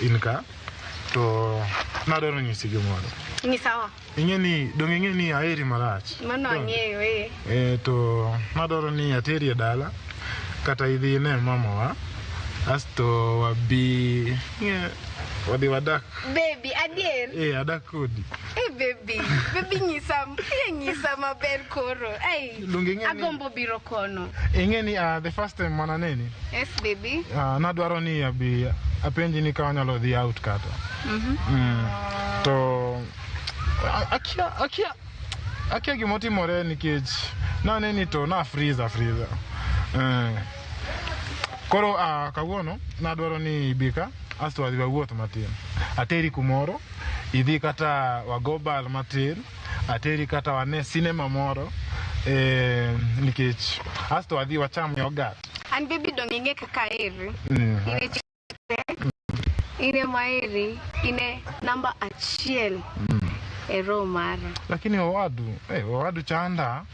in ka to nadwaro nyisi gimoro. Nyisawa. Ing'e ni dong ing'e ni aheri marach. Mano ang'eyo eh. Eh, to nadwaro ni ateri e dala kata idhi ine mamawa asto wabi ing'e, wadhi wadak. Baby, adier. Eh, adak kodi. Eh, baby. Baby nyisa, eh, nyisa maber koro. Ai. Donge ing'e ni- Agombo biro kono. Ing'e ni the first time mananeni Yes, baby. Nadwaro ni abi apenji ni ka wanyalo dhi out kata. To akia gimotimore nikech naneni to na freezer. Koro kawuono nadwaro ni ibika asto wadhi wawuoth matin. Ateri kumoro, idhi kata wago bal matin, ateri kata wane cinema moro nikech asto wadhi wacham yogurt. An baby dong ing'e kaka aheri. Ine maheri, ine namba achiel e roho mara. Lakini owadu chanda.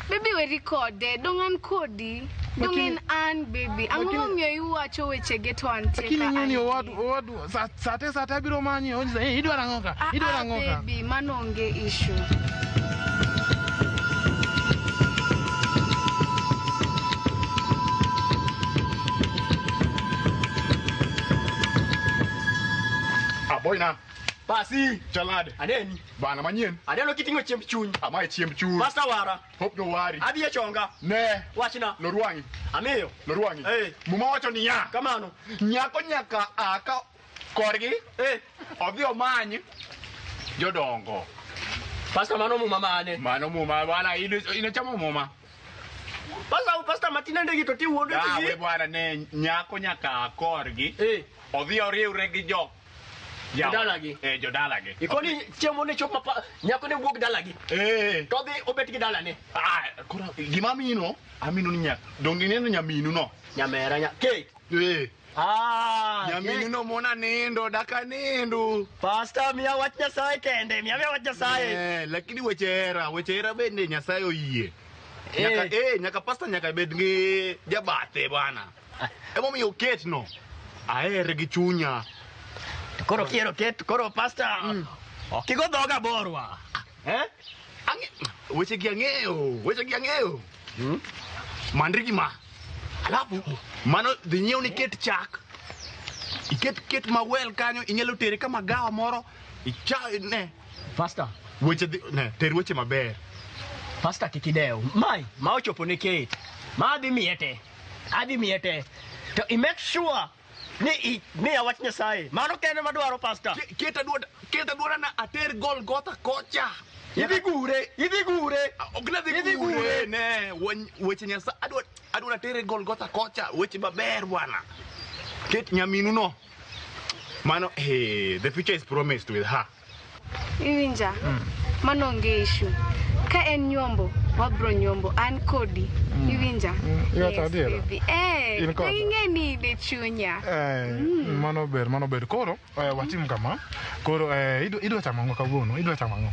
Baby weri kode, dong an kodi. Dong en an baby. Ang'o momiyo iwacho wechege to antie Lakini ka ing'e ni an owadu sate abiro manyi, onyisa, "Eh, idwaro ang'o ka? Idwaro ang'o ka?" Baby, mano onge issue. Boyna. Pasi. Chalade. Aneni. Bana manyien. Aneno kiting'o chiemb chuny. Amae chiemb chuny. Pastor wara. Hope no worry. Adhi e chonga. Ne. Wachna. Lorwang'i. Amiyo. Lorwang'i. Eh. Muma wacho niya. Kamano. Nyako nyaka aa ka korgi. Eh. Odhi omany jodongo. Pastor mano muma mane? Mano muma bwana inochamo muma. Pastor matina ndegi to ti wuondo Ah, ti. we bwana ne nyako nyaka aa korgi. Eh. Odhi oriwre gi jo Jodalagi. Eh, jodalagi. Ikoni chiemo ne chop mapa nyako ne wuok dalagi. Eh. To dhi obet gi dalane. Ah, koro gima amino, amino ni nyaka. Donge ineno nyaminu no? Nyamera nya. Kate. Eh. Ah, Nyaminu no mona nindo, daka nindo. Pastor miya wach Nyasaye kende, miya wach Nyasaye. Eh, lakini weche hera bende Nyasaye oyie. Nyaka nyaka pastor nyaka bed gi jabathe bwana. Emomiyo ket no. Ahere gi chunya. Koro kiero ket, koro pastor. Ok igo dhoga borwa. Eh? Weche gi ang'eyo, Mandri gi ma. Alafu, mano dhi nyiew ni ket chak. Iket ket mawel kanyo, inyalo tere kama gawa moro. Icha ne. Pastor. Weche dhi, ne, ter weche maber. Pastor kik idew. Mai, ma ochopo ne Kate. Ma adhi miye te. Adhi miye te. To i make sure ni miya wach Nyasaye. Mano kende madwaro pastor. Ket adwara na ater Golgotha kocha. Idhi gure. Ok nadhi gure. Ne, weche Nyasaye adwa atere Golgotha kocha, weche maber bwana. Ket nyaminu no. Mano, hey, the future is promised with her. Iwinja. Mano onge issue. Ka en nyombo, wabro nyombo an kodi. Iwinja. Iwacho adiera? Baby. Eh, In koda? ing'e ni ine chunya. Mano ber. Koro watim kama. Koro idwa chamo ang'o kawuono? Idwa chamo ang'o?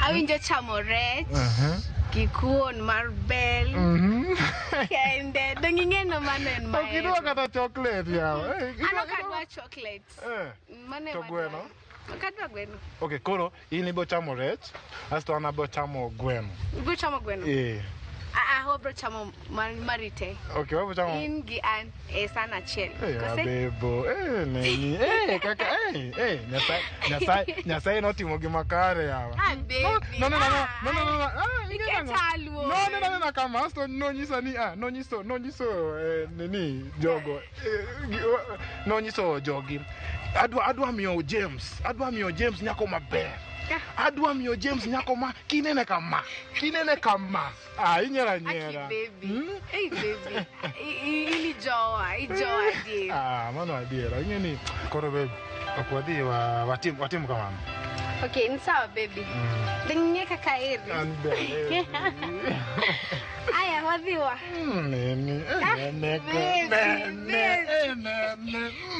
Awinjo chamo rech. Gi kuon mar bel. Kende. Dong ing'e no mano en Ok idwa mahero. kata chocolate yawa. An ok adwa chocolate. Mano To ema gweno? adwaro. Ok adwa gweno. Okay, koro in ibo chamo rech, asto an abo chamo gweno. Ibo chamo gweno? Eh. Wabro chamo marite. Okay, wabro chamo. In gi an e san achiel. Eh, abebo. Neni. Kaka Nyasaye notimo gima kare yawa. Ah, baby. No. Iketa luor. No, kama asto nonyiso ni nonyiso nini jogo. Nonyiso jogi. Adwa miyo James nyako maber. Adwa miyo James nyako ma kinene kama. Ah, inyera. Aki baby. Hey baby. Ini jowa, ijowa adier. Ah, mano adiera. Ing'e ni koro baby, ok wadhi watim kamano. Okay, ni sawa baby. Ding'e kaka eri. An be. Aya, wadhiwa. Nene.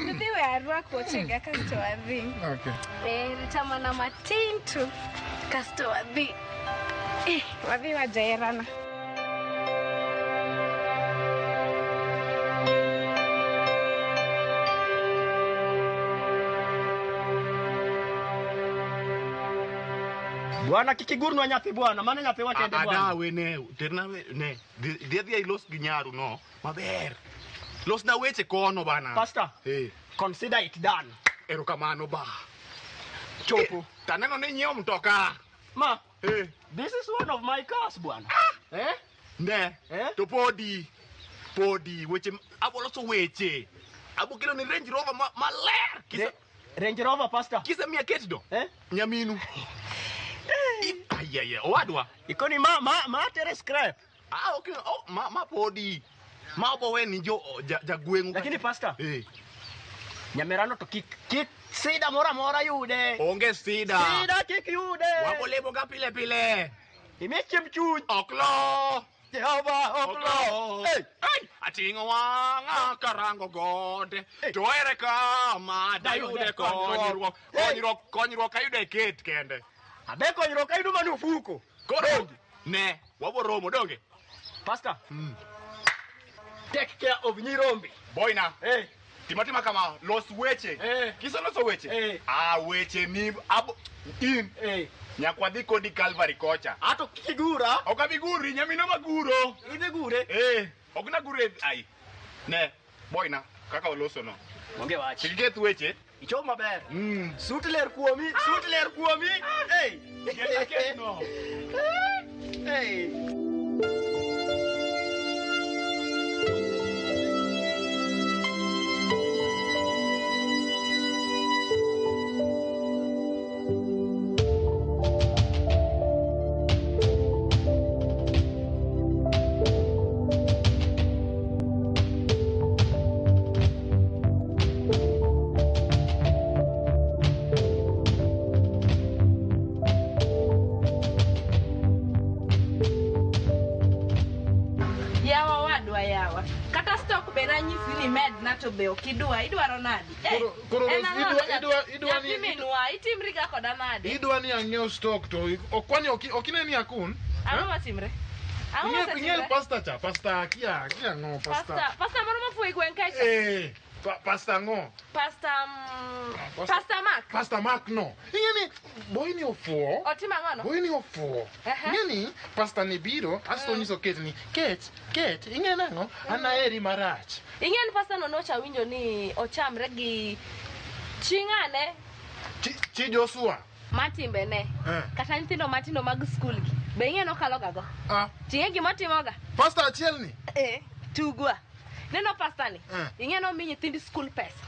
Nidhi we arwak wuochega kasto wadhi. Okay. Rita mana matin tu kasto wadhi. Wadhi wajaherana. Bwana kik igurnwa nyathi bwana, mano nyathi wa kende bwana. Adawe ne, terna we ne. Dhi adhiya ilos gi nyaru no maber. Losna weche kono bana. Pastor, Eh, consider it done. erokamano ba. Chopo. Taneno ni nyiewo mtoka. Ma, Eh, this is one of my cars bwana. Eh? ne. Eh? To podi. Podi weche abo loso weche. Abo kelo ni Range Rover maler. Kisa Range Rover, Pastor. kisa miya ket do. Eh? Nyaminu. Ayaya, owadwa. Ikoni ma ma ma tere scrap. Ah, okay. Oh, ma podi. Ma obo we ni jo jagweng'u. Lakini Pastor, Eh, nyamerano to kik kik sida moro amora yude. onge sida. Sida kik yude. Wabolemo ga pile pile. Imi chiemb chuny. Ok lo. Jehova ok Ok lo. lo. Hey. Hey, ating'o wang'a karango gode. Hey. To ere kama dayude konyruok. Hey. Konyruok, konyruok ayudo e ket kende. Abe konyruok ayudo mana ofuko. Koro ne, waboromo donge. Pastor. Take care of nyirombe. Boyna, Hey. tima tima kama, los weche. Eh. Kiseloso weche. Eh. Ah, weche ni abo in Hey. nyaka wadhi kodi Calvary kocha. Ato kik igura. Ok abi guri, nyamino maguro. Idhi gure. Eh, ok nagure ai. Ne, boyna, kaka oloso no. Onge wach. Kik iketh weche. Ichopo maber. Mm. Sut ler kuomi, sut ler kuomi. Hey. Ket aket no. Hey. Yawa wadwa yawa. Kata stock be nanyisi ni medna to be ok idwa, idwaro nadi? Eh, Koro en Rose, ang'o idwa nyathi minwa, itimri ga koda nade? Idwa ni ang'iew stock to okwani ok ine ni akun. Ang'o matimre? Ang'o Ing'e mosetimre? pastor cha, pastor kia kia ang'o pastor. Pastor moro mofuwo e gweng' kacha. Eh, pastor ang'o? Pastor Pastor- Pastor Mark. Pastor Mark no. Ing'e ni boy ni ofuwo. Otimo ang'o no? Boy ni ofuwo. Aha. Ing'e ni pastor ni biro asto onyiso Kate ni Kate, Kate, ing'e nang'o? An aheri marach. Ing'e ni pastor no nocha winjo ni ochamre gi chi ng'ane Chi Joshua. matimbene. Eh. Kata nyithindo matindo mag skul gi. Be ing'e nokalo ga go. Ah, Ting'e gimotimoga. pastor achiel ni. Eh, tugwa. Neno pastor ni. Eh. Ing'e nomi nyithind skul pesa.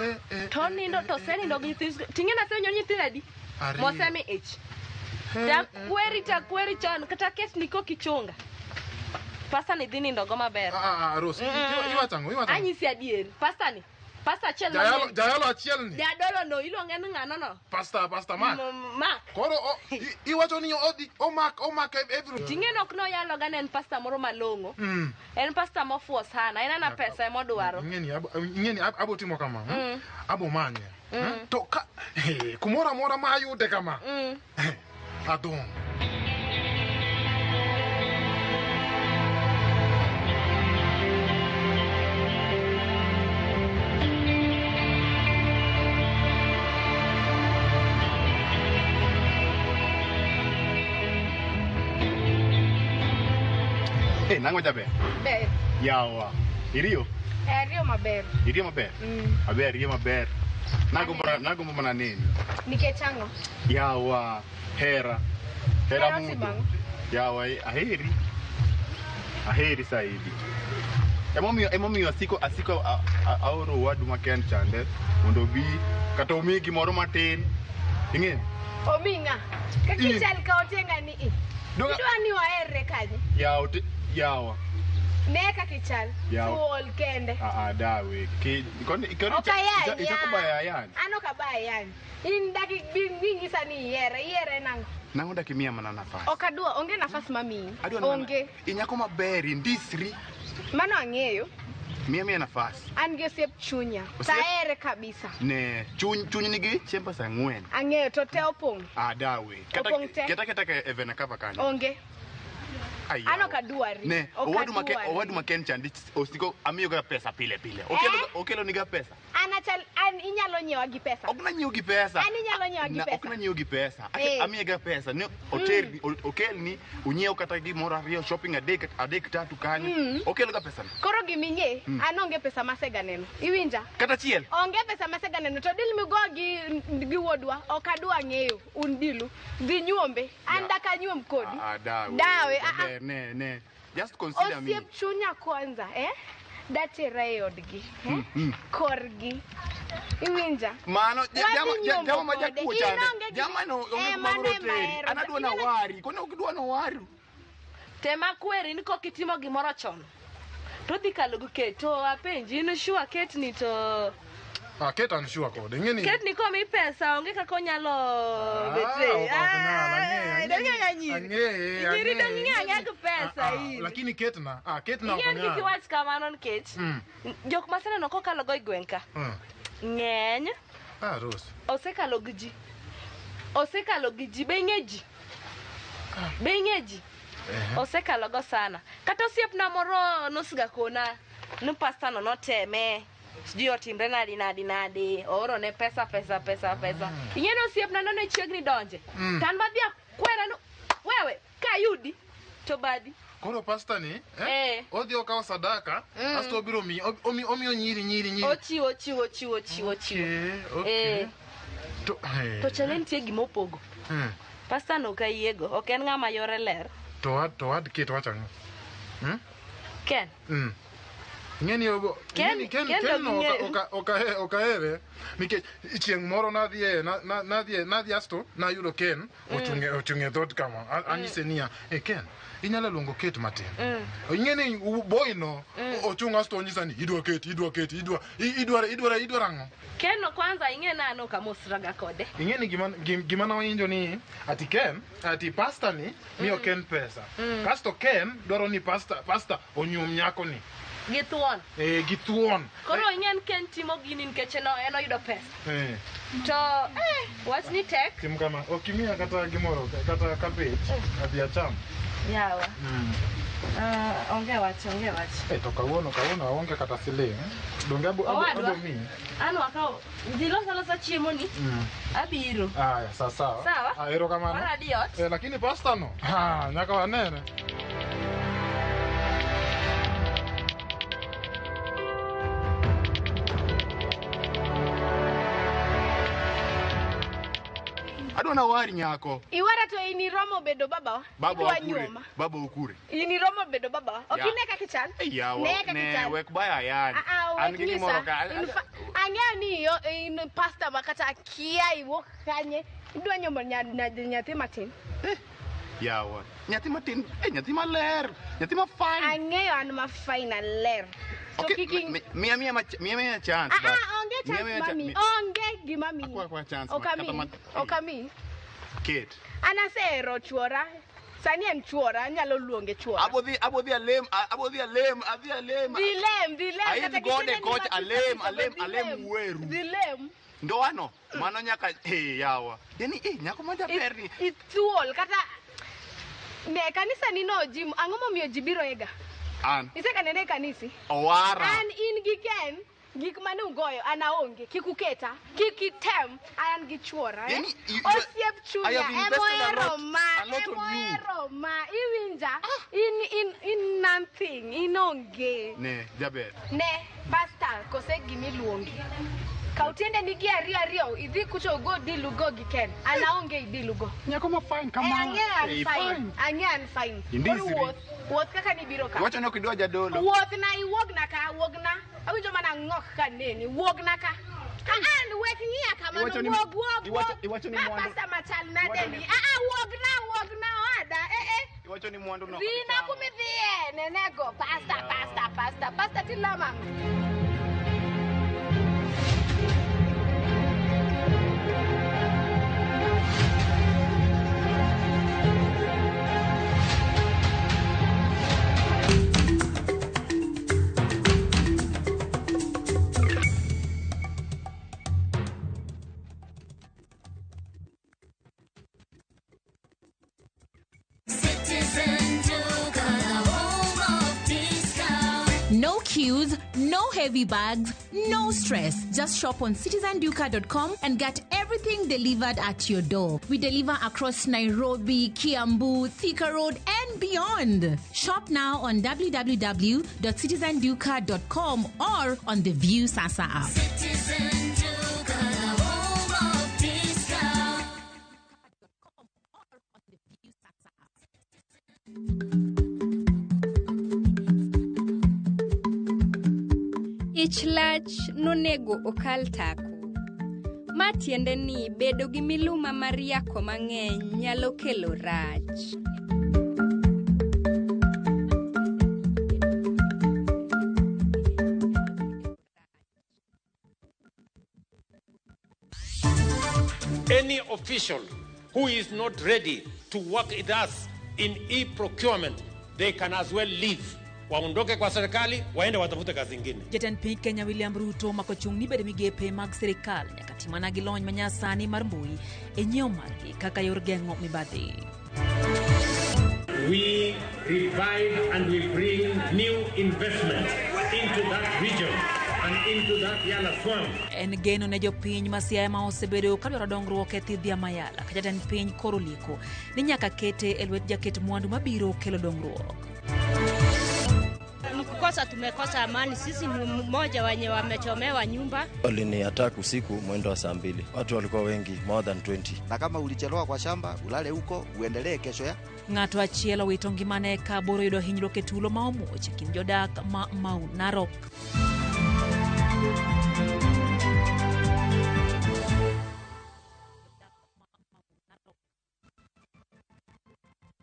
Eh, eh, To nindo to osenindo gi nyithind skul. Ting'e nasewinjo ni nyithindo adi? Ariyo. Mosemi ich. Takweri takweri chon kata kes ni kokichunga. Pastor ni dhi nindo go maber. Ah, ah, Rose, iwacho ang'o? Iwacho ang'o? Anyisi adier. Pastor ni. Pastor achiel Jayalo, jayalo achiel ni. Jadolo no iluonge ni ng'ano no? Pastor, Pastor Mark. Mark. Koro iwacho ni odhi omak omak every. Ting'e nok noyalo ga ne en pastor moro malong'o. Mm. En pastor mofuwo sana. En ana pesa emodwaro. Ing'e ni abo timo kama. Abo manye. To ka kumoro amora ma ayude kama. Adong'. Eh, nang'o jaber? Ber. Yawa. Iriyo? Ariyo maber. Iriyo maber? Aber, iriyo maber. Nagombo mana neni. Nikech ang'o? Yawa, hera. Hera Hera mudo. simang'o? Yawa, aheri. Aheri saidi. Emomiyo asiko aoro owadu ma Ken chande mondo obi kata omiyi gimoro matin. Ing'eyo? Omi ng'a? Kaka ichal ka otenga ni i. Idwa ni waherre kanye? Yawa, yawa. Ne kaka ichal. Yawa. Thuol kende. Ah, dawe. Ki koni koni Ok ayany. ichako bayo ayany. An ok abaya ayany. In dak ing'isa ni iyiere. Iyiere nang'o? Nang'o dak imiya mana nafas? Ok adwa, onge nafas mamiyi. Adwa ni mana- Onge. Inyako maber, indisri. Mano ang'eyo. Miya nafas. An gi osiep chunya. Osiep? Tahere kabisa. Ne, chuny nigi chiemba saa ang'wen. Ang'eyo to te opong'. Ah, dawe. Opong' te. Keta keta ka e vena kava kanyo. Onge. Ai, An yawa. ok adwari. Ne, Ok owadu ma Ken, adwari. owadu ma Ken chandi osiko amiyo ga pesa pile pile. Okelo Eh? okelo niga pesa. An achal an inyalo nyiewa gi pesa. Ok nanyiew gi pesa. An inyalo nyiewa gi Na, pesa. Ok nanyiew gi pesa. Eh. Amiye ga pesa. Ne oterni, okelni, unyiew kata gimoro ariyo, shopping adek, adek tatu kanyo. Okelo ga pesa. Koro giming'e, an onge pesa masega neno. Iwinja? Kata achiel. Onge pesa masega neno to dil migo gi wuodwa ok adwa ng'eyo un dilu. Dhi nyuombe. An Ya. dak anyuom kodi. Ah, dawe. Dawe, ah, ah. Jaber, ne, ne. Just consider me. Osiep chunya kwanza, eh? Datera e odgi, eh? Korgi. Iwinja? Mano, Wadhi nyuombo jama ma kode. jakuo In chande. onge gi- Jama no, onge Eh, kuma mano biro ema teri. ahero. An adwa na Ineno- wari. Kono ok idwa na wari. Tema kweri ni kok itimo gimoro chon. To dhi kalo gi Kate to apenji in sure Kate ni to Ah, Kate an sure kode. Ing'e ni Kate ni komi pesa onge kaka onyalo Ah, betray. ok onyal, ang'eyo, Dong' ing'eyo nyiri. Ang'eye, Nyiri dong' ang'eye. ing'eyo ang'eya gi pesa Ah, ah, in. Lakini Kate na, ah, Kate na ok Ing'eyo ni kik onyal. iwach kamano nikech jok maseneno kokalo go e gweng' ka ng'eny Ah, Rose. osekalo gi ji. Osekalo gi ji, be ing'e ji? Be ing'e ji? Osekalo go sana. Kata osiepna moro nosiga kona ni pasta no noteme. Sijui otimre nadi nadi nadi, oorone pesa pesa pesa pesa. Ing'e ni osiepna no ne chiegni donje. To an madhi akwera ni wewe kayudi to badi. Koro pasta ni, eh? Eh. Odhi okawo sadaka, asto obiro miyi, omiyo nyiri nyiri nyiri. Ochiwo ochiwo ochiwo ochiwo ochiwo. Okay, okay. Eh. To, eh. To chale nitie gima opogo. Pasta no ok ayiego, ok en ng'ama yore ler. To wad Kate wacho ang'o? Ken. Ing'e ni obo- Ken- ing'e ni Ken, Ken Ken no dog ing'eyo. ok ahere nikech chieng' moro nadhi nadhi asto nayudo Ken ochung' e dhoot kama. Anyise niya, "Eh Ken, inyalo luongo Kate matin." Ing'e ni boy no ochung' asto onyisa ni idwa Kate, idwa Kate, idwa idwa idwa idwa ang'o? Ken no kwanza ing'e ni an ok amosraga kode. Ing'e ni gima nawinjo ni ati Ken, ati pasta ni miyo Ken pesa. Kasto Ken dwaro ni pasta onyuom nyako ni. Gi thuon. Eh, gi thuon. Koro ing'e ni Ken timo gini nikech en oyudo pesa. Eh. To wach ni tek. Tim kama, ok imiya kata gimoro, kata cabbage, adhi acham. Yawa. Onge wach, onge wach. Eh, to kawuono aonge kata siling. Donge abo miyi. An wakawo, dhi los alosa chiemo ni. Abiro. Aya, sawa sawa. Sawa. Ah, erokamano. Mar adiot. Eh, lakini pasta no, ha, nyaka wanene. Adwa na wari nyako. Iwara to in iromo bedo babawa. Baba Idwa okure. nyuoma. Baba okure. In iromo bedo babawa. Ok Ya. ine kaka ichal. Yawa, Ne kaka ne, ichal. wek baya ayany. Ah, ah, An wek gi gimoro nyisa. ka. Ang'eyo ni in pasta ma kata akia iwuok kanye. Idwa nyuomo nyathi matin. Yawa. Nyathi matin, nyathi maler, nyathi ma fine. Ang'eyo an ma fine aler. To Okay, kik miya chance. Ah, ah, onge chance mami. Onge gima miyi. Akwa chance. Ok amiyi. Ok amiyi. Kate. An asehero chuora. Sani en chuora, anyalo luonge chuora. Abodhi alem, abodhi alem, adhi alem. Dhi lem, dhi lem. Aidh Kata gode kitiende ni kocha, matis alem, matis, alem, dhi alem lem. weru. Dhi lem. Ndoano, mano nyaka, yawa. Yani, nyako ma jaber ni. Ithuol, kata ne kanisa ni no ji, ang'o momiyo ji biro ega? An. Iseka nene e kanisi? Owara. An in gi Ken, gik mane ugoyo, an aonge. Kik uketa, kik item, an gi chuora. Eh? Yani, Osiep I chunya, have invested a emohero lot, ma, a lot on you. emohero ma. Iwinja? In nothing, in onge. Ne, jaber. Ne, pasta, kose gimiluongi. Kaw tiende ni gi ariyo ariyo, idhi kucho ugo deal ugo gi Ken. An aonge i deal ugo. Nyako ma fine kama. Ang'eyo an fine. Ang'eyo an fine. Indisri. Koro wuoth, wuoth kaka nibiro ka. Iwacho ni ok idwa jadolo. Wuoth na iwuogna ka, wuogna. Awinjo mana ng'ok ka neni, wuogna ka. An wek ng'iya kamano, wuog, wuog, wuog. Iwacho ni Ma mwandu. pasta machal nade ni. Ah, ah, wuogna, wuogna oada. Eh, eh. Iwacho ni mwandu no. Dhina kumidhiye, nenego. Pasta, pasta, pasta, pasta tilama. Citizen Duga. heavy bags, no stress. Just shop on citizenduka.com and get everything delivered at your door. We deliver across Nairobi, Kiambu, Thika Road, and beyond. Shop now on www.citizenduka.com or on the View Sasa app. Citizen Duka, the home of discount. Ich lach nonego okal tako. Ma tiende ni bedo gi miluma mar yako mang'eny nyalo kelo rach. Any official who is not ready to work with us in e-procurement, they can as well leave. Waondoke kwa serikali, waende watafute kazi ingine. Jatend piny Kenya William Ruto omako chung' ni bedo migepe mag sirikal nyaka ti mana gi lony manyasani mar mbui e nyiewo margi kaka yor geng'o mibadhi. We revive and we bring new investment into that region and into that Yala swamp. En geno ne jopiny ma Siaya ma osebedo kadwaro dongruok e thidhia ma Yala ka jatend piny koro olieko ni nyaka kete e lwet jaket mwandu mabiro kelo dongruok. Ni kukosa, tumekosa amani. Sisi ni mmoja wenye wamechomewa nyumba. Walini attack usiku mwendo wa saa 2. Watu walikuwa wengi, more than 20. Na kama ulichelewa kwa shamba, ulale huko, uendelee kesho ya. Ng'ato achiel owito ngimane ka boro yudo hinyruok e tulo ma omuoch e kind jodak ma Mau Narok.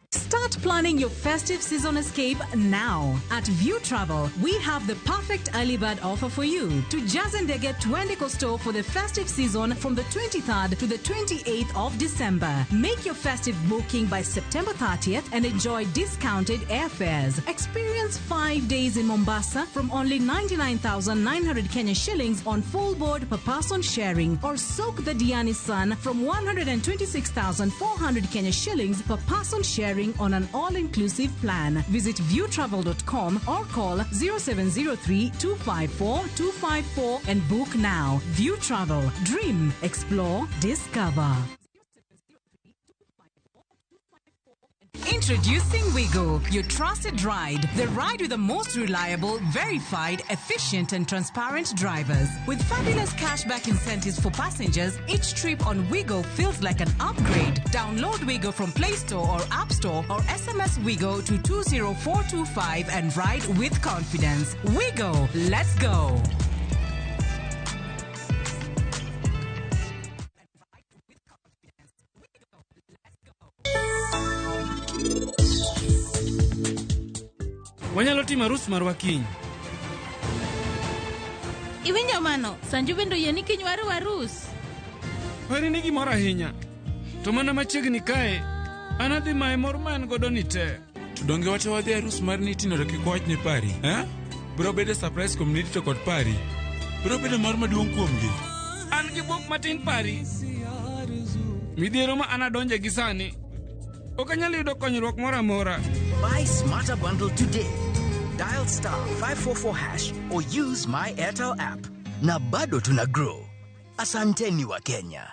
Start planning your festive season escape now. At View Travel, we have the perfect early bird offer for you. To Jazendege Twende store for the festive season from the 23rd to the 28th of December. Make your festive booking by September 30th and enjoy discounted airfares. Experience 5 days in Mombasa from only 99,900 Kenya shillings on full board per person sharing, or soak the Diani sun from 126,400 Kenya shillings per person sharing on an all-inclusive plan. Visit viewtravel.com or call 0703 254 254 and book now. View Travel. Dream, explore, discover. Introducing Wigo, your trusted ride. The ride with the most reliable, verified, efficient and transparent drivers. With fabulous cashback incentives for passengers, each trip on Wigo feels like an upgrade. Download Wigo from Play Store or App Store or SMS Wigo to 20425 and ride with confidence. Wigo, let's go. Wanyalo timo arus marwa kiny. Iwinjo mano? Sanju bende oyie ni kiny waru arus. Pari ni gimoro ahinya. To mana machiegni kae, an adhi maye mor ma an godo ni te. To donge wate wadhi arus mar Niti to kik wach ne Pari, eh? Biro bedo surprise kuom Niti to kod Pari. Biro bedo mor maduong' kuomgi. An gi bwok matin Pari. Midhiero ma an adonje gi sani. Ok anyal yudo konyruok moro amora. Buy Smarter Bundle today. Dial star 544 hash or use my Airtel app. Na bado tuna grow. Asanteni wa Kenya.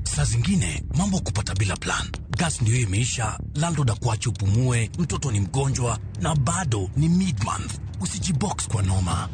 Saa zingine mambo kupata bila plan. Gas ndio imeisha, landlord akuache upumue, mtoto ni mgonjwa na bado ni mid-month. Usijibox kwa noma.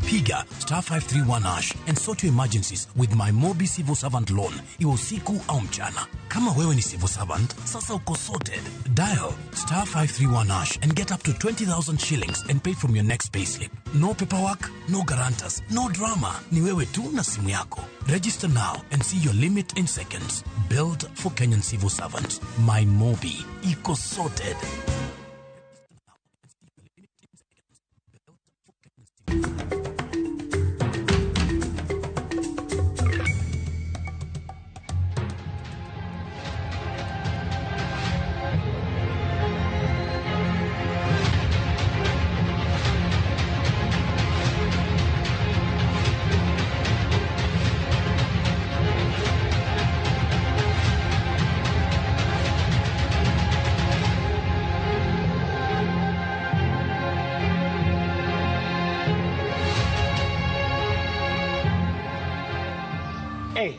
Piga star 531 hash and sort your emergencies with my Mobi Civil Servant Loan, iwe usiku au mchana. Kama wewe ni civil servant, sasa uko sorted. Dial star 531 hash and get up to 20,000 shillings and pay from your next payslip. No paperwork, no guarantors, no drama. Ni wewe tu na simu yako. Register now and see your limit in seconds. Built for Kenyan civil servants. My Mobi. Iko sorted. Eh,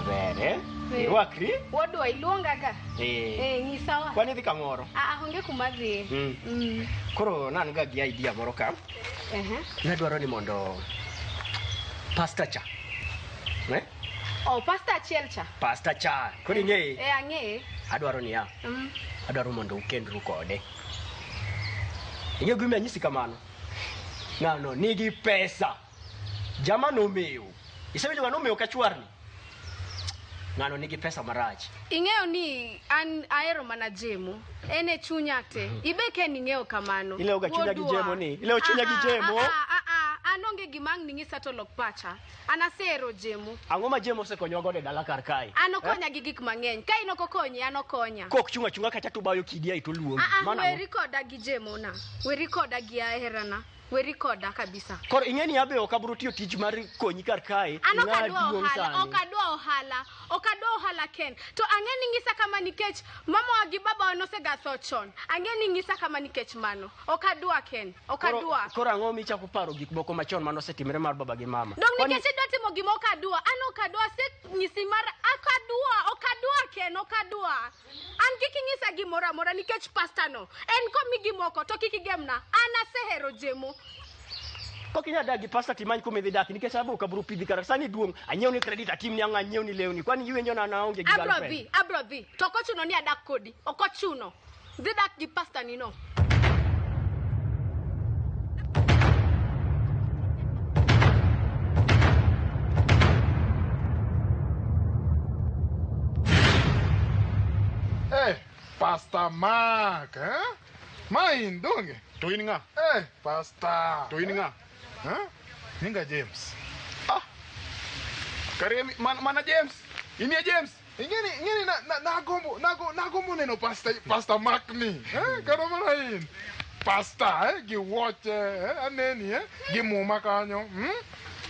ber eh? Irwakri? Wuodwa iluongaga. Eh. Eh, nyisawa. Kwani idhi kamoro? Ah, onge kuma adhiye. Mm. Koro nan ga gi idea moro ka. Ehe. Nadwaro ni mondo pasta cha. Eh? Oh, pasta achiel cha. Pasta cha. Koro ing'eye? Eh, ang'eye. Adwaro niya. Adwaro mondo ukendru kode. Ing'eyo gimomiyo anyisi kamano? Ng'ano nigi pesa. Jama nomewo. Isewinjo ng'ano omewo ka chwarni? Ng'ano nigi pesa marach. Ing'eyo ni an ahero mana Jemo. En e chunya te. Ibe ken ing'eyo kamano. Ilewo ga chunya gi Wuodwa. Jemo ni. Ilewo chunya gi Ah, ah, Jemo. Ah, ah, ah, an onge gima ang' ning'isa to lok pacha. An asehero Jemo. Ang'o ma Jemo osekonyowa godo e dala kar kae? An okonya gi gik mang'eny. Ka in ok okonyi, an okonya. Kok chung' achung'a kacha to bayo kidi ae to luongi. Ah, ah, Mano ang'o? weri koda gi Jemo na. Weri koda gi aherana. Weri koda kabisa. Koro ing'e ni abe ok abiro tiyo tich mar konyi kar kae. An ok Ing'a adwa duong' ohala, sani. ok adwa ohala, ok adwa ohala Ken. To ang'e ni ng'isa kama nikech mamawa gi babawa nosega tho chon. Ang'e ni ng'isa kama nikech mano. Ok adwa Ken, ok adwa. Koro ang'o michako paro gik moko machon manosetimre mar baba gi mama? Dong Kwani- nikech idwa timo gima ok adwa, an ok adwa, asenyisi mar ok adwa, ok adwa Ken, ok adwa. An kik inyisa gimoro amora nikech pasta no. En komi gimoko to kik igemna. An asehero Jemo. Kok inyal dak gi pasta timany kuma idhi dak nikech abe ok abiro pidhi kata sani duong' anyiew ni credit atimni ang'o anyiew ni lewni kwani iwinjo na naonge gi Abro girlfriend. dhi, abro dhi. To ok ochuno ni adak kodi. Ok ochuno. Dhi dak gi pasta ni no. Eh, Pastor Mark, eh? Ma in donge? To in ng'a? Eh, Pastor. To in ng'a? Eh? Nyinga James. Kare mana James. Inie James. Ingeni ingeni na na nagombo nago nagombo neno Pastor Pastor Mark ni. Eh, kata mana in. Pastor, eh, gi wuoche, eh, aneni, eh, gi muma kanyo.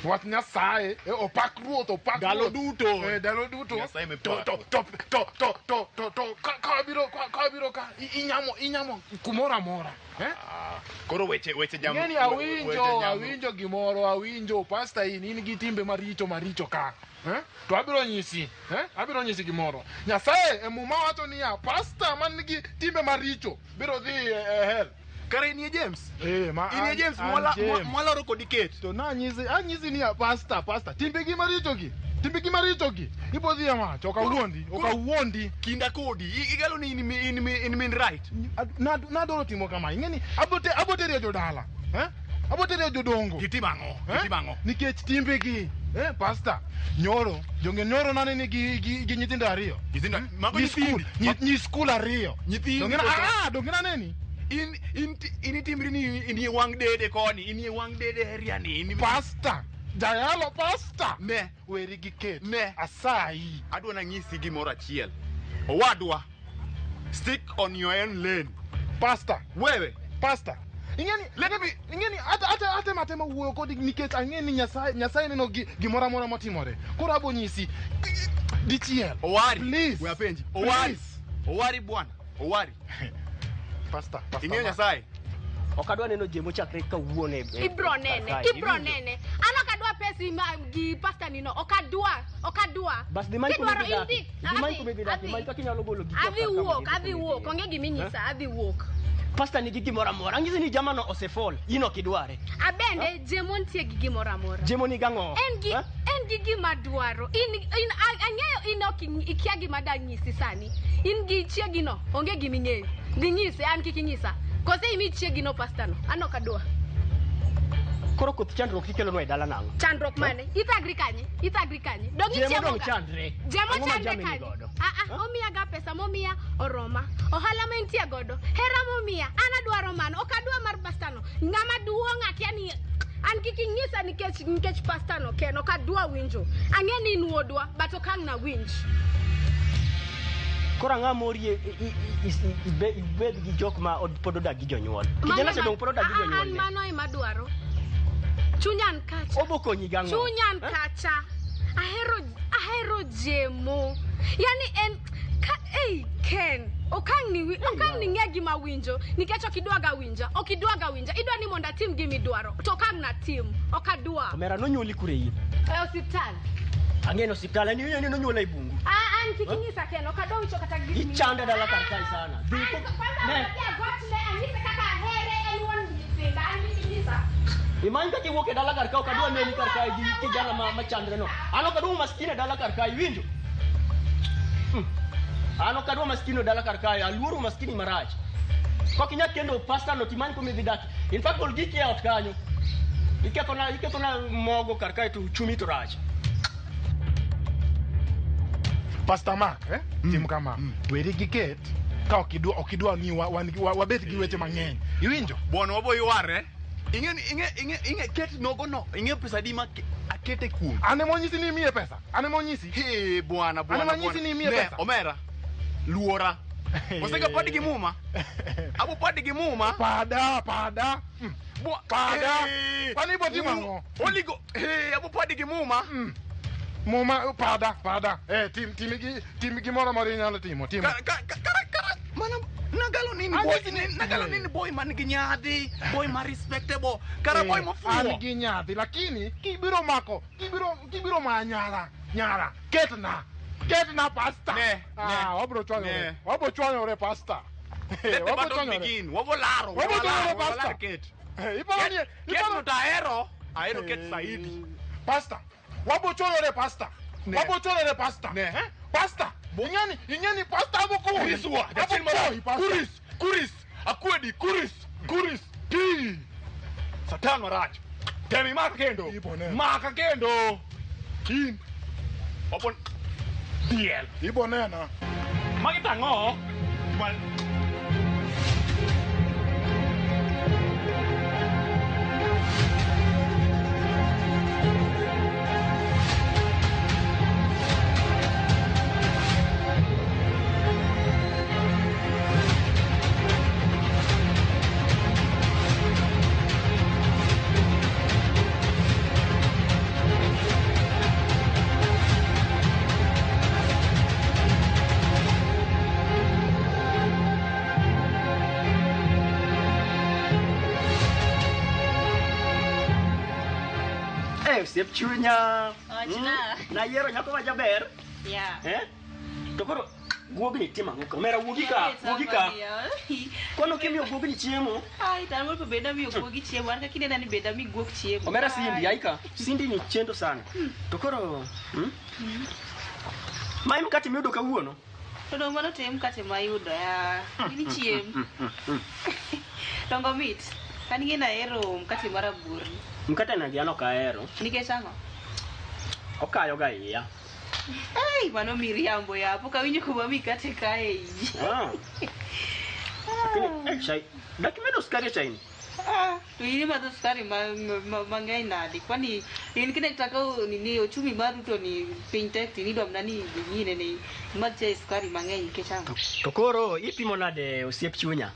Wach Nyasaye, eh, opak ruoth, opak Ndalo ruoth. duto. Eh, ndalo duto. Nyasaye To to to to to to to to ka ka biro ka ka biro ka inyamo inyamo kumoro amora. Eh? Koro weche weche jam. Ing'eni weche awinjo jam- awinjo gimoro awinjo pasta in gi timbe maricho maricho ka. Eh? To abiro nyisi, eh? Abiro nyisi gimoro. Nyasaye e muma wacho niya, pasta man gi timbe maricho biro dhi e hell. Kare inie James? Eh, ma Inie an- James an James. mwaloro kodi ket. To nanyisi anyisi niya pasta pasta timbe gi maricho gi. Timbe gi maricho gi. Ibo dhi e mach, ok awuondi, ok awuondi. Kinda kodi, igalo ni in min right. Nadwaro timo kama, ing'eni abo teri e jodala. Eh? Abo teri e jodongo. Gitim ang'o? Gitim ang'o? Nikech timbegi, eh, pasta, nyoro, jonge nyoro naneni gi nyithindo ariyo. Nyithindo, mago Nyi skul, nyithindi. nyi skul ariyo. Nyithindi Donge na- koso? ah, donge naneni? In in in itimri ni inie wang' dede koni, inie wang' dede area ni. In Pasta, jayalo pasta. Ne. Weri gi ket. Ne. Asayi. Adwa nanyisi gimoro achiel. Owadwa, stick on your own lane. Pasta. Wewe. Pasta. Ing'eni, ing'eni ata ata atema atema wuoyo kodi nikech ang'e ni Nyasaye Nyasaye neno gimoro amora motimore. Koro abo nyisi dichiel. Owari. Please. We apenji. Owari. Please. Owari bwana. Owari. Pasta, pasta. Ing'eyo Mark. Nyasaye. Ok adwa neno Jemo chakre kawuono e Ibro nene, kar kae. ibro nene. An ok adwa pesi ma gi pasta ni no. Ok adwa, ok adwa. Bas dhi many kuma Kidwaro idhi dake. in dhi. Dhi many kuma idhi dake. Many kaka inyalo golo giki Adhi kar ka wuok, mondo idhi adhi kuma wuok. idhiye. Onge gima inyisa, adhi wuok. Pasta nigi gimoro amora. Ang'isi ni jamano osefall. In ok idware. Abende Jemo nitie gi gimoro amora. Jemo ni gang'o? En gi en gi gima dwaro. In in ang'eyo in ok ikia gima danyisi sani. In gi chiegi no, onge gima ing'eyo. Dhi nyise, an kik inyisa. Kose imi chiegi no pasta no. An ok adwa. Koro koth chandruok tikelonwa e dala nang'o? Chandruok mane? Ithagri kanye? Ithagri kanye? Dong Jemo ichiemo dong ga? chandre. Jemo Ang'o ma chandre jamni kanye? godo? Ah ah, omiya ga pesa momiya oroma. Ohala ma entie godo, hera momiya, an adwaro mano. Ok adwa mar pasta no. Ng'ama duong' akia ni an kik inyisa nikech nikech pasta no ken ok adwa winjo. Ang'e ni in wuodwa, but ok ang' nawinj. Koro ang'o mori ibed gi jok ma pod odak gi jonyuol? Mano Kijana ema- cha dong pod odak gi Ah, ah, an jonyuolne. mano ema dwaro. Chunya an kacha. Obo konyi gang'o? Chunya an kacha. Ahero ahero Jemo. Yani en ka ei Ken, okang' ni okang' ni ng'e gima winjo nikech ok idwaga winja, ok idwaga winja. Idwa ni mondo atim gima idwaro, to okang' natim, ok adwa. Omera nonyuoli kure in? E osiptal. Ang'e ni osiptal en ni nonyuola e bungu. Ah, an kik inyisa Ken, ok adwa wicho kata gik Ichanda dala kar kae sana. Dhi An kwanza wadhi agotne anyise kaka ahere en wuon nyithinda, an kik inyisa. Imany kaka iwuok e dala kar ka ok adwa neni kar kae gi kijana ma machandre no. An ok adwa umaskini e dala kar kae, iwinjo? An ok adwa umaskini e dala kar kae, aluoro umaskini marach. Kok inyal kendo pasta no timany kuma idhi dak. In fact, gol giki e ot kanyo. Ikethona mogo kar kae to uchumi to rach. Pastor Mark, eh? Tim kama. Weri gi ket ka ok idwa ni wabed gi weche mang'eny. Iwinjo? Bwana wabo yware. Ing'e ing'e ing'e ing'e ket nogo no. Ing'e pesa di ma akete kuom. An ema onyisi ni imiye pesa. An ema onyisi. He bwana bwana. An ema anyisi ni imiye Ne, pesa. Omera. Luora. Osega padi gi muma. Abo padi gi muma. Pada, pada. Pada. Kwani ibo timo ang'o? Oligo. He, abo padi gi muma. Muma pada, pada. Eh, tim tim gimoro amora inyalo timo, tim. Kara mana nagalo nini boy, nagalo nini boy man gi nyadhi, boy ma respectable, kara boy mofuwo. An gi nyadhi, lakini kibiro mako, kibiro maya nyara, ketna. Ketna pasta. Ne, Ah, wabro chwanyore. Wabro chwanyore pasta. Let the battle begin. Wabo laro, Wabo chwanyore pasta. ket. Iparo ni Ket no to ahero, ahero ket saidi. Pasta. Wabo chwanyore pasta. Wabo chwanyore pasta. Eh? Pasta. Ing'eni pasta abo koyi. Kuris wa, jachien Abo marach. koyi, pasta. Kuris, akwedi, kuris, kuris, ti. Satan marach. Tem imaka kendo. Maka kendo. In. Wabo diel. Ibo nena. Magi tang'o? Osiep chunya. Wachna. Nayiero nyako ma jaber. Yeah. Eh? To koro guogni timo ang'o ka? Omera wuogi ka, wuogi ka. Kono kimiyo guogni chiemo. Ai, to an moro beda miyo guogi chiemo. An kaka inena ni beda mi guok chiemo. Omera Cindy, aika. Cindy ni chendo sana. To koro, Ma en mkate miyudo kawuono? To dong' mano to e mkate mayudo ya. In chiem. Dongo mit. An ing'e ni ahero mkate mar rabuor. Mkate no gi an ok ahero. Nikech ang'o? Okayo ga iya. Ai, mano miriambo ya. Pok awinjo kuma mikate kae iyi. Ah. Lakini, chai. Dak imedo sukari e chai ni? Ah, to in imadho sukari mang'eny nade? Kwani in kine taka nini ochumi mar Ruto ni piny tek to in idwa mana ni ing'ine ni imadh chai sukari mang'eny nikech ang'o? To koro ipimo nade osiep chunya?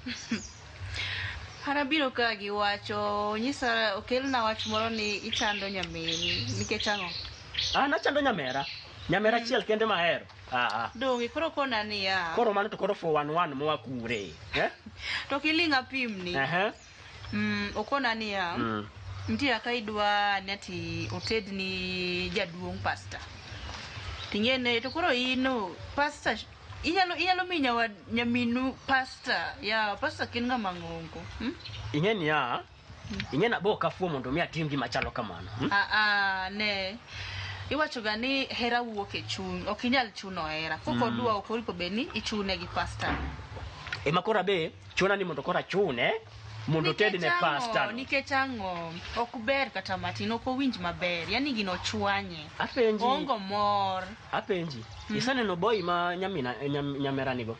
An abiro ka gi wacho, nyisa okelna wach moro ni ichando nyamin nikech ang'o? An achando nyamera. Nyamera achiel kende mahero. Ah, ah. Donge koro kona niya. Koro mano to koro 411 moa kure. Eh? To kiling' apimni. Okona niya. Nitie kaka idwa ni ati otedni jaduong' pasta. Ting'ene to koro in pasta inyalo miyo nyaminu pasta. Ya pasta kin ng'ama ng'ongo. Ing'e niya, ing'e na bo ok afuwo mondo mi atim gima chalo kamano. Ne. Iwacho ga ni hera wuok e chuny, ok inyal chuno hera. Kok odwa ok oripo bed ni ichune gi pasta. Ema koro abe chuna ni mondo koro achune mondo otedne pasta. Nikech ang'o? Ok ber kata matin, ok owinj maber. Yaani gino chwanye. Apenji. Ongo mor. Apenji. Iseneno boy ma nyamina nyamera nigo?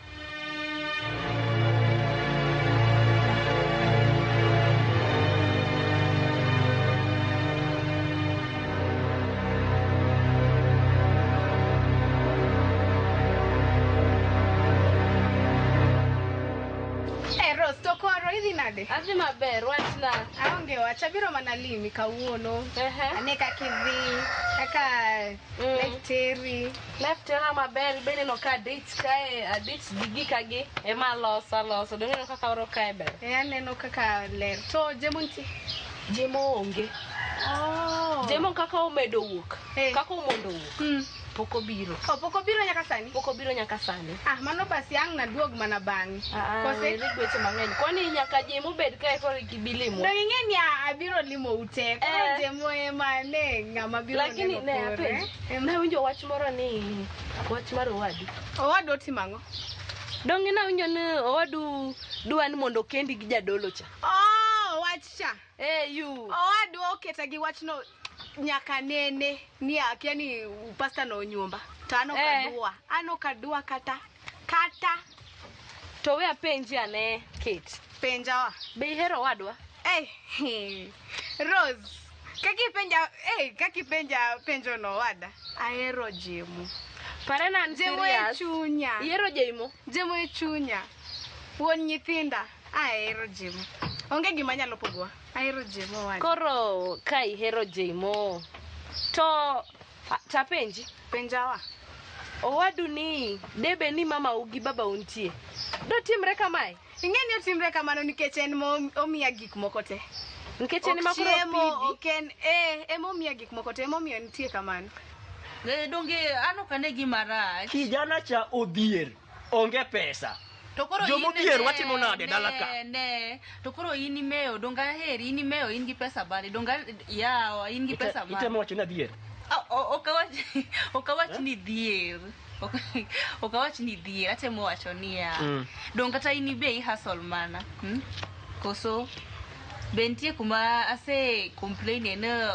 Nade? Adhi maber, wachna. Aonge wach, abiro mana limi kawuono. Ane kaka idhi, kaka life teri. Life tera maber, be ineno ka adich kae, adich gi gika gi, ema aloso aloso. Donge ineno kaka oro kae ber? Aneno kaka ler. To Jemo nitie? Jemo onge. Oh. Jemo kaka omedo wuok. Kaka omondo wuok. Pok obiro. Oh, pok obiro nyaka sani? Pok obiro nyaka sani. Ah, mano basi ang' naduog mana bang'e. Kose weche mang'eny. Kwani nyaka Jemo bed kae koro ibi limo. Dong ing'e ni abiro limo ute. Koro Jemo ema ne ng'ama biro Lakini neno ne kore. apenji. Nawinjo wach moro ni wach mar owadu. Owadu otimo ang'o? Donge nawinjo ni owadu dwa ni mondo okendi gi jadolo cha. Oh, wach cha. Eh, yu. Owadu oketa gi wachno nyaka nene ni akia ni pasta no onyuomba. To an ok adwa. An ok adwa kata. Kata. To we apenji ane, Kate. Penjawa. Be ihero owadwa? Eh, Rose, kaki penja penjo no owada. Ahero Jemo. Parena an Jemo e serious. chunya. Ihero Jemo? Jemo e chunya. Wuon nyithinda. Ahero Jemo. Onge gima nyalo pogowa. Ahero Jemo owada. Koro ka ihero Jemo to tapenji. Penjawa. Owadu ni debe ni mama u gi baba untie. Dotimre kamae? Ing'e ni otimre kamano nikech en momiya gik moko te. Nikech en ema koro opidhi. Ok en ema omiya gik moko te, ema omiyo nitie kamano. Donge an ok ane gima rach. Kijana cha odhier, onge pesa. To koro Joma in odhier watimo nade dala ka? Ne, to koro in imeyo, donge aheri, in imeyo, in gi pesa bade, donge yawa, in gi pesa bade. Itemo wacho ni adhier. Ok awach ni dhier. Ok awach ni dhier, atemo wacho niya. Dong kata in be i hustle mana. Koso be nitie kuma ase complain ne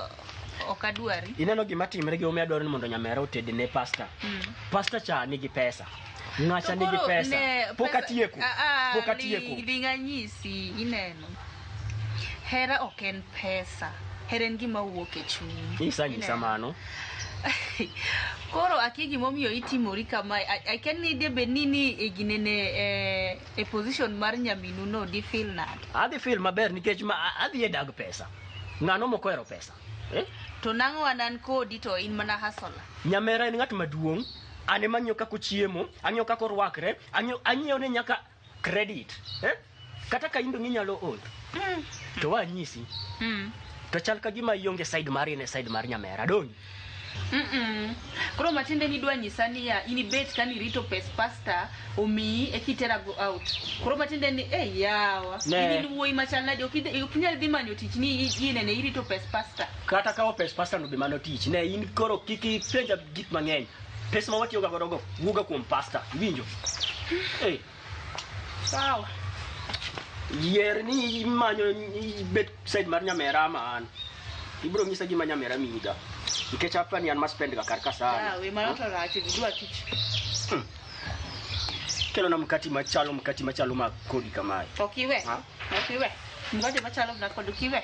ok adwari. Ineno gima timre gi omiyo adwaro ni mondo nyamera oted ne pasta. Pasta cha nigi pesa. Ng'acha nigi pesa. Pok atieko. Pok atieko. Ling'anyisi ineno. Hera ok en pesa. Hera en gima wuok e chuny. Nyisa nyisa mano. Koro akia gimomiyo itimori kamae. Akia ni debed ni e ginene e position mar nyaminu no di feel nade. Adhi feel maber nikech ma adhi e dag pesa. Ng'ano mok ohero pesa? To nang'o an an kodi to in mana hustler. Nyamera en ng'at maduong'. An ema ang'iyo kaka ochiemo, ang'iyo kaka orwakre, ang'iyo ne nyaka credit. Kata ka in dong inyalo ol. To wanyisi. To chal ka gima ionge side mari ne side mar nyamera, dong. Koro matiende ni dwa nyisa niya in ibet ka nirito pes pasta omiyi ekitera go out. Koro matiende ni yawa. In wuoyi machal nade ok inyal dhi manyo tich ni inene irito pes pasta. Kata kawo pes pasta no be mano tich. Ne in koro kik ipenja gik mang'eny. Pesa ma watiyoga godo go wuoga kuom pasta, iwinjo? Sawa. Yier ni imanyo ibet side mar nyamera ama an. Ibiro nyisa gima nyamera miyiga. Nikech apa ni an ma spend ga kar ka sana. We mano to rach, gidwa tich. Kelo na mkati machalo ma kodi kamae. Ok iwe. Ok iwe. Mkati machalo na kodi kiwe.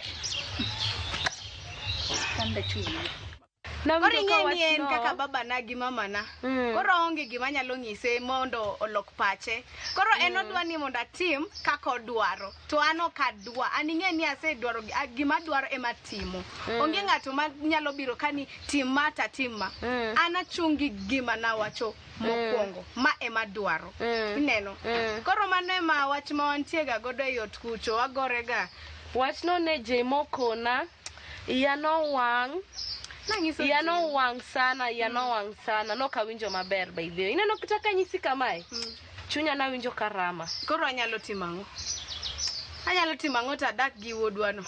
Kanda chunyi. Koro ing'e ni en kaka babana gi mamana. Koro onge gima nyalo nyise mondo olok pache. Koro en odwa ni mondo atim kaka odwaro. To an ok adwa. An ing'e ni asedwaro gima adwaro ema timo. Onge ng'ato ma nyalo biro ka ni tim ma to atim ma. An achung' gi gima nawacho mokwongo. Ma ema dwaro. Ineno? Koro mano ema wach ma wantie ga godo e ot kucho. Wagore ga. Wachno ne Jemo kona. Iya nowang'. Iya nowang' sana, iya nowang' sana. Nok awinjo maber by the way. Ineno kata ka nyisi kamae? Chunya nawinjo karama. Koro anyalo timo ang'o? Anyalo timo ang'o to adak gi wuodwano?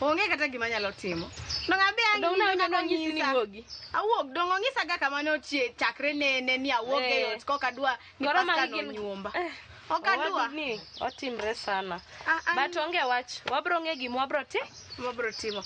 Onge kata gima anyalo timo. Dong abe ang' nonyisi ni wuogi. Awuok, dong onyisa ga kamano chakre nene ni awuok e ot kok adwa ni pasta no nyuomba. Ok adwa. Ni otimre sana. But onge wach. Wabro ng'e gima wabro wabro timo.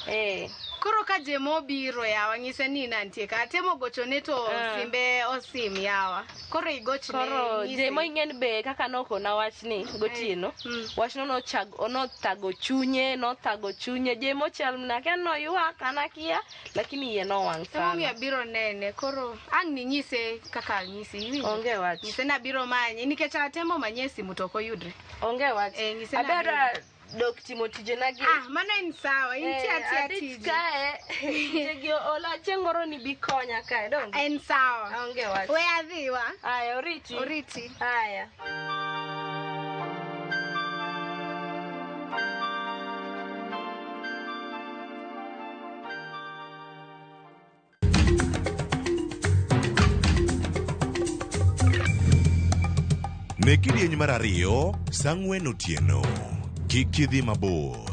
Koro ka Jemo obiro yawa nyise ni nantie ka atemo gochone to simbe osim yawa. Koro igochne. Koro Jemo ing'en be kaka nokona wachni gotieno. Wachno nothago chunye, nothago chunye. Jemo chal mana kia noywak an akia, lakini iye nowang' sana. Emomiyo abiro nene. Koro ang' ninyise kaka anyisi. Iwinjo? Onge wach. Nyise ni abiro manye nikech atemo manye e simu to ok oyudre. Onge wach. Nyise ni Abiro dok timo tijena gi. Ah, mano en sawa. Intie atia adich tiji. kae. Tijegi ola chieng' moro ni bi konya kae, donge? En sawa. Onge wach. We adhiwa. Aya, oriti. Oriti. Aya. Ne kidieny mar ariyo, sa 4 otieno. Kik idhi mabor.